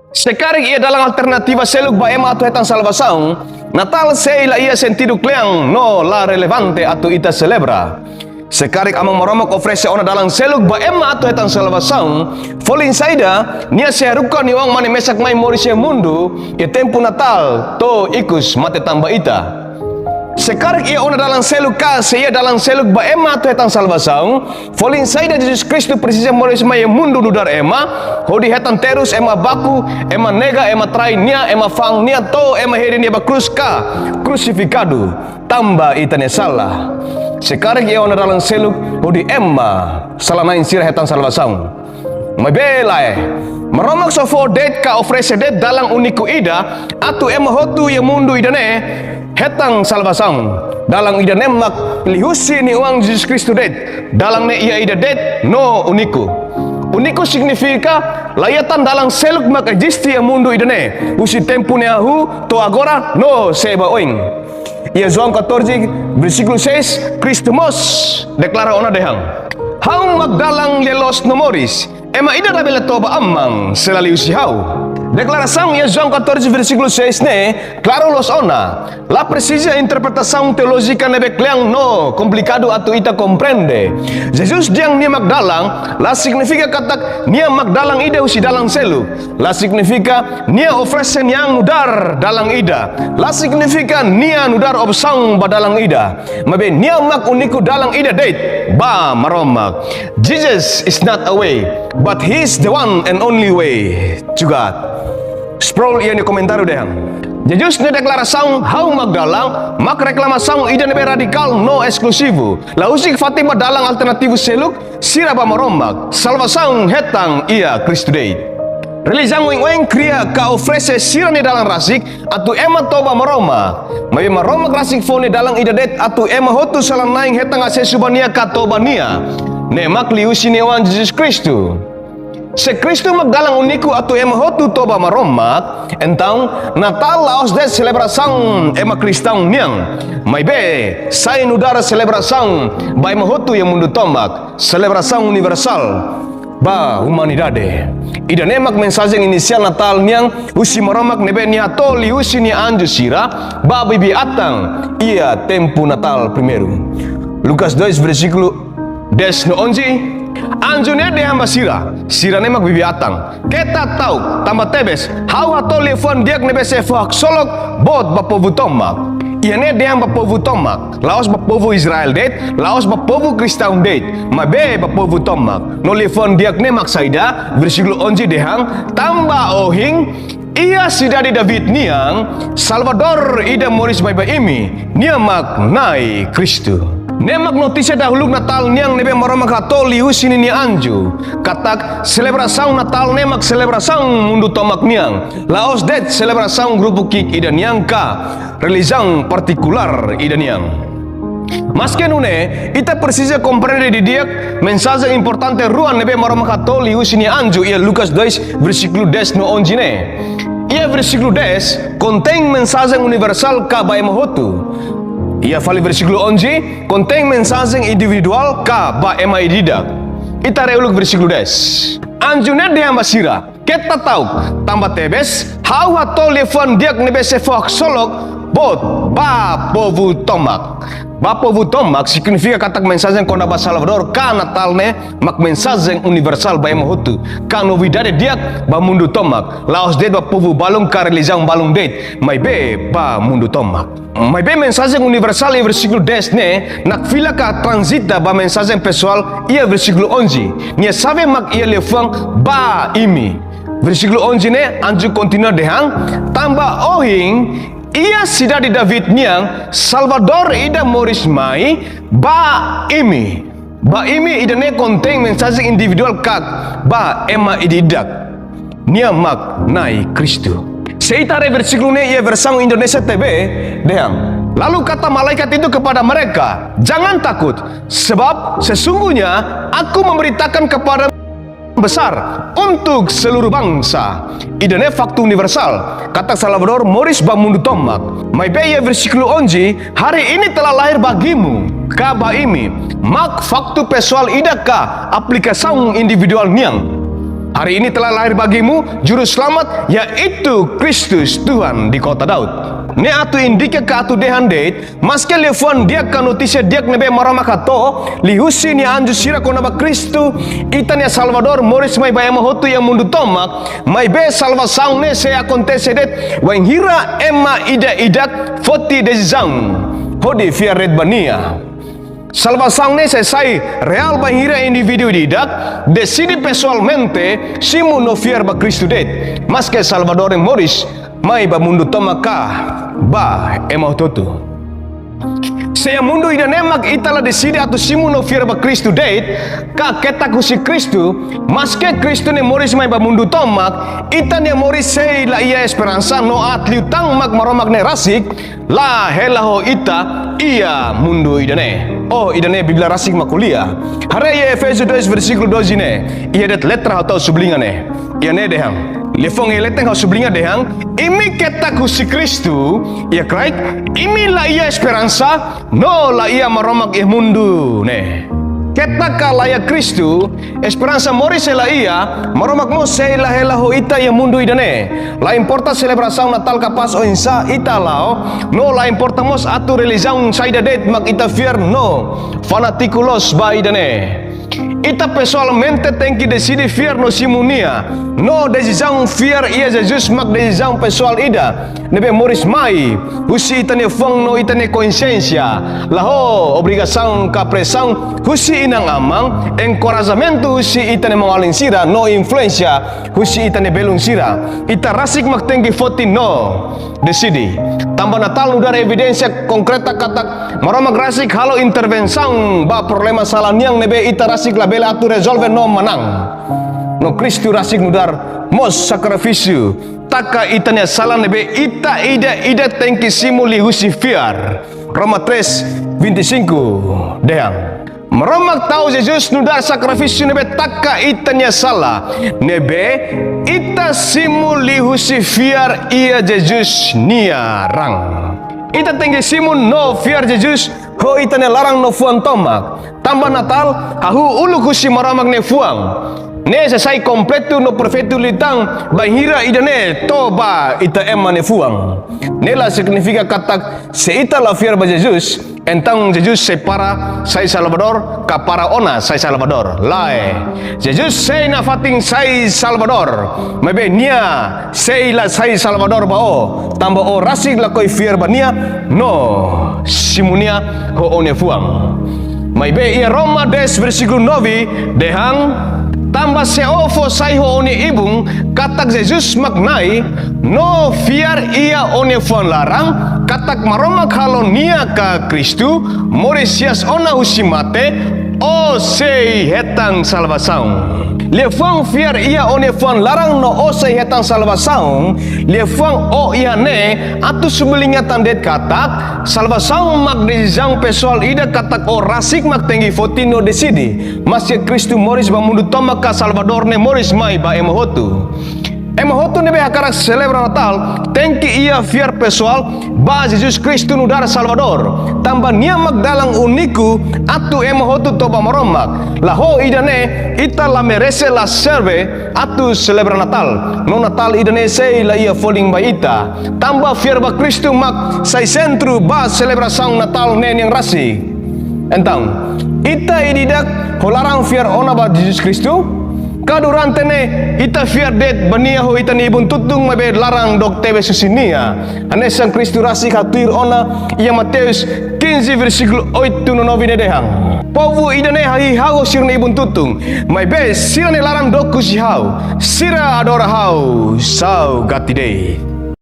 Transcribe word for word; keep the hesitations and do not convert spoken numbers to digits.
Se karik iha dalan alternativa seluk ba ema atu hetan salvasaun, Natál sei la iha sentidu kle'an no la relevante atu ita selebra. Se karik Aman Maromak oferese ona dalan seluk ba ema atu hetan salvasaun, folin saida Nia sei haruka Nia Oan-Mane mesak mai moris iha mundu iha tempu Natál to'o ikus mate tanba ita? Se karik iha ona dalan seluk ka sei iha dalan seluk ba ema atu hetan salvasaun, folin saida Jesus Kristu presiza moris mai iha mundu nu'udar ema, hodi hetan terus ema baku, ema nega, ema trai Nia, ema fa'an Nia, to'o ema hedi Nia ba krús ka krusifikadu tanba ita-nia sala? Se karik iha ona dalan seluk hodi ema sala-na'in sira hetan salvasaun? Maibé lae, Maromak só fó de'it ka oferese de'it dalan úniku ida atu ema hotu iha mundu ida-ne'e hetan salvasaun. Dalan ida-ne'e mak liuhusi Nia Oan Jesus Kristu de'it. Dalan ne'e iha ida de'it no úniku. Úniku signifika la iha tan dalan seluk mak eziste iha mundu ida-ne'e, husi tempu ne'e hahú to'o agora no sei ba oin. Iha João catorze, versíkulu seis, Kristu mós deklara ona dehan: Ha'u mak dalan, lia-loos no moris. Ema ida labele to'o ba Aman, se la liuhusi ha'u. Deklarasaun iha João catorze, versíkulu seis ne'e klaru loos ona. La presiza interpretasaun teolójika ne'ebé kle'an no komplikadu atu ita komprende. Jesus dehan Nia mak dalan, la signifika katak Nia mak dalan ida husi dalan seluk. La signifika Nia oferese Nia an nu'udar dalan ida. La signifika Nia nu'udar opsaun ba dalan ida. Maibé Nia mak úniku dalan ida de'it ba Maromak. Jesus is not a way, but He is the one and only way to God. Sproul iha nia komentáriu dehan: Jesus nia deklarasaun "Ha'u mak dalan" mak reklamasaun ida ne'ebé radikál no eskluzivu. La husik fatin ba dalan alternativu seluk sira ba Maromak. Salvasaun hetan iha Kristu de'it. Relijiaun oioin kria ka oferese sira-nia dalan rasik atu ema to'o ba Maromak. Maibé Maromak rasik fó Nia dalan ida de'it atu ema hotu sala-na'in hetan asesu ba Nia ka to'o ba Nia. Ne'e mak liuhusi Nia Oan Jesus Kristu. Se Kristu mak dalan úniku atu ema hotu to'o ba Maromak, entaun Natál la'ós de'it selebrasaun ema kristaun nian. Maibé sai nu'udar selebrasaun ba ema hotu iha mundu tomak, selebrasaun universál ba umanidade. Ida-ne'e mak mensajen inisiál Natál nian husi Maromak ne'ebé Nia hato'o liuhusi Nia anju sira ba bibi-atan iha tempu Natál primeiru. Lucas dois, versíkulu dez no onze. Anju ne'e dehan ba sira, sira ne'e mak bibi-atan: Keta ta'uk, tanba tebes Ha'u hato'o liafuan di'ak ne'ebé sei fó haksolok boot ba povu tomak. Iha ne'e dehan ba povu tomak, la'ós ba povu Israel de'it, la'ós ba povu kristaun de'it, maibé ba povu tomak. No liafuan di'ak ne'e mak saida? Versíkulu onze dehan: Tanba ohin iha sidade David nian Salvadór ida moris mai ba imi, Nia mak Na'i Kristu. Ne'e mak notísia dahuluk Natál nian ne'ebé Maromak hato'o liuhusi Ninia anju, katak selebrasaun Natál ne'e mak selebrasaun mundu tomak nian, la'ós de'it selebrasaun grupu ki'ik ida nian ka relijiaun partikulár ida nian. Maske nune'e, ita presiza komprende didi'ak mensajen importante rua ne'ebé Maromak hato'o liuhusi Nia anju iha Lucas dois, versíkulu dez no onze ne'e. Iha versíkulu dez kontein mensajen universál ka ba ema hotu. Iha fali versíkulu onze kontein mensajen individuál ka ba ema ida-idak. Ita haree uluk versíkulu dez. Anju ne'e dehan ba sira: Keta ta'uk, tanba tebes Ha'u hato'o liafuan di'ak ne'ebé sei fó haksolok boot ba povu tomak. Ba povu tomak signifika katak mensajen kona-ba Salvadór ka Natál ne'e mak mensajen universál ba ema hotu, ka novidade di'ak ba mundu tomak, la'ós de'it ba povu balun ka relijiaun balun de'it, maibé ba mundu tomak. Maibé mensajen universál iha versíkulu dez ne'e nakfila ka transita ba mensajen pesoál iha versíkulu onze. Nia xave mak iha liafuan "ba imi". Versíkulu onze ne'e anju kontinua dehan: Tanba ohin iha sidade David nian Salvadór ida moris mai ba imi. Ba imi ida-ne'e kontein mensajen individuál ka ba ema ida-idak. Nia mak Na'i Kristu. Se ita haree versíkulu ne'e iha versaun Indonesia T V, dehan: Lalu kata malaikat itu kepada mereka, "Jangan takut, sebab sesungguhnya Aku memberitakan kepada besar untuk seluruh bangsa." Ida-ne'e faktu universál, katak Salvadór moris ba mundu tomak. Maibé iha versíkulu onze, "Hari ini telah lahir bagimu," ka ba imi, mak faktu pesoál ida ka aplikasaun individuál nian. Hari ini telah lahir bagimu Juru Selamat, yaitu Kristus Tuhan di kota Daud. Ne'e atu indika ka atu dehan de'it, maske liafuan di'ak ka notísia di'ak ne'ebé Maromak hato'o liuhusi nia anju sira kona-ba Kristu, ita-nia Salvadór moris mai ba ema hotu iha mundu tomak, maibé salvasaun ne'e sei akontese de'it wainhira ema ida-idak foti desizaun hodi fiar de'it ba nia. Salvasaun ne'e sei sai reál bainhira indivíduu ida-idak deside pesoalmente simu no fiar ba Kristu de'it, maske Salvadór ne'e moris mai ba mundu tomak ka ba ema hotu-hotu. Se iha mundu ida-ne'e mak ita la deside atu simu no fiar ba Kristu de'it, ka ketak husi Kristu, maske Kristu ne'e moris mai ba mundu tomak, ita-nia moris sei la iha esperansa no aat liután mak Maromak ne'e rasik la hela ho ita iha mundu ida-ne'e. Oh, ida-ne'e Bíblia rasik mak ko'alia. Haree iha Efésiu dois versíkulu doze ne'e, iha de'it letra ha'u tau subliña ne'e. Iha ne'e dehan. Liafuan iha leten ha'u subliña dehan, imi ketak husi Kristu, iha kraik, imi la iha esperansa, no la iha Maromak iha mundu ne'e. Ketak ka la iha Kristu, esperansa moris sei la iha, Maromak mós sei la hela ho ita iha mundu ida-ne'e. La importa selebrasaun Natál kapás oinsá ita la'o, no la importa mós atu relijiaun saida de'it mak ita fiar no fanátiku loos ba ida-ne'e. Ita pesoalmente tenke deside fiar no simu nia. No desizaun fiar iha Jesus mak desizaun pesoál ida ne'ebé moris mai husi ita-nia fuan no ita-nia konxiénsia. La ho obrigasaun ka presaun husi inan-aman, enkorajamentu husi ita-nia maun-alin sira no influénsia husi ita-nia belun sira. Ita rasik mak tenke foti no deside. Tanba Natál nu'udar evidénsia konkreta katak Maromak rasik halo intervensaun ba problema sala nian ne'ebé ita rasik labele atu rezolve no manán. No Kristu rasik nu'udar mós sakrifísiu taka ita-nia sala ne'ebé ita ida-idak tenke simu liuhusi fiar. Roma três vinte e cinco dehan, Maromak tau Jesus nu'udar sakrifísiu ne'ebé taka ita-nia sala, ne'ebé ita simu liuhusi fiar iha Jesus nia raan. Ita tenke simu no fiar Jesus ho ita-nia laran no fuan tomak. Tanba Natál hahú uluk husi Maromak nia fuan. Ne'e sei sai kompletu no perfeitu liután bainhira ida-ne'e to'o ba ita ema nia fuan. Ne'e la signifika katak se ita la fiar ba Jesus, entaun Jesus sei para sai Salvadór, ka para ona sai Salvadór. Lae. Jesus sei nafatin sai Salvadór. Maibé nia sei la sai Salvadór ba ó, tanba ó rasik lakohi fiar ba nia, no simu nia ho ó-nia fuan. Maibé iha Roma dez versíkulu nove dehan, tanba se ó fó sai ho ó-nia ibun katak Jesus mak Na'i, no fiar iha ó-nia fuan laran katak Maromak halo nia ka Kristu moris hi'as ona husi mate, ó sei hetan salvasaun. Liafuan fiar iha ó-nia fuan laran no ó sei hetan salvasaun, liafuan ó iha ne'e atu subliña tan de'it katak salvasaun mak desizaun pesoál ida katak ó rasik mak tenke foti no deside. Maske Kristu moris ba mundu tomak ka Salvadór ne'e moris mai ba ema hotu. Ema hotu ne'ebé hakarak selebra Natál tenke iha fiar pesoál ba Jesus Kristu nu'udar Salvadór. Tanba nia mak dalan úniku atu ema hotu to'o ba Maromak. La ho ida-ne'e ita la merese, la serve atu selebra Natál. No Natál ida-ne'e sei la iha folin ba ita. Tanba fiar ba Kristu mak sai sentru ba selebrasaun Natál ne'e nian rasik. Entaun, ita ida-idak ho laran fiar ona ba Jesus Kristu? Ka durante ne'e ita fiar de'it ba nia ho ita-nia ibun tutun maibé laran dook tebes husi nia? Hanesan Kristu rasik hatuir ona iha Mateus quinze versíkulu oito no nove ne'e dehan: Povu ida-ne'e hahi'i ha'u ho sira-nia ibun tutun, maibé sira-nia laran dook husi ha'u, sira adora ha'u saugati de'it.